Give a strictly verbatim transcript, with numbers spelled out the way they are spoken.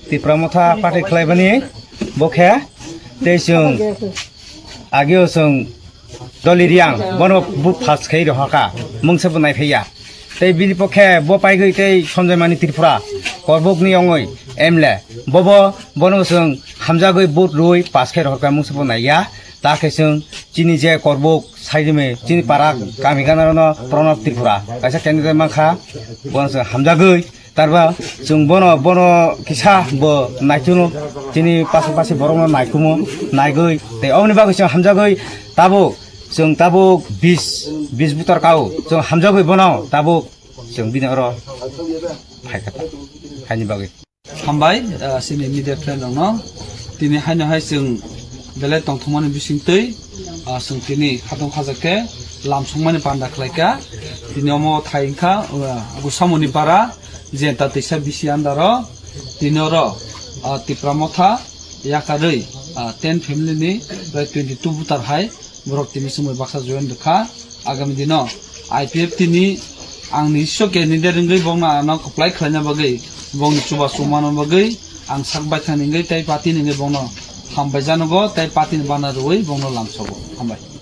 Tipra Motha party khlaibani bo khe tei chwng ageo chwng Doli Riang bono vote pass khai rohorkha, mungsa bo naiphaiya. Tei bini pokhe bo paigwi tei Sanjay Mani Tripura Korbuk ni ongoi M L A, bobo bono chwng hamjagwi vote rwi pass khai rohorkha, mungsa bo naiya. Ta khe chwng chini je Korbuk saidime chini para kami ganarano Pranab Tripura kaisa candidate mankha, bono chwng hamjagwi Tarba chwng bono, bono kisa bo naituno, chini pasapasi borokno naikumo, naigwi tei oboni bagwi chwng hamjagwi tabuk, chwng tabuk bis, bis butar kao, chwng hamjagwi bono tabuk chwng bini oro phaikha, haini bagwi. Hambai, ah, chini media friend rokno. Tini haino hai chwng belai tongthokmani bisingtwi, ah, chwng tini khatong khajak khe lam songmani panda khlaikha. Tini omo thai wngkha, ah, Gusamoni para, Jenta Teisa bisi andaro. Tini oro, ah, Tipra Motha yakarwi, ah, ten family ni prai twenty two voter hai borok tini chumui baksa join rwkha. Agami dino I P F T ni ang ni isso candidate wngwi bongno ano kwplai khlaina bagwi, bongni chubachu manna bagwi ang sak baithang ni wngwi tei party ni wngwi bongno hambai janogo tei party ni bana rwui bongno lamsogo. Hambai.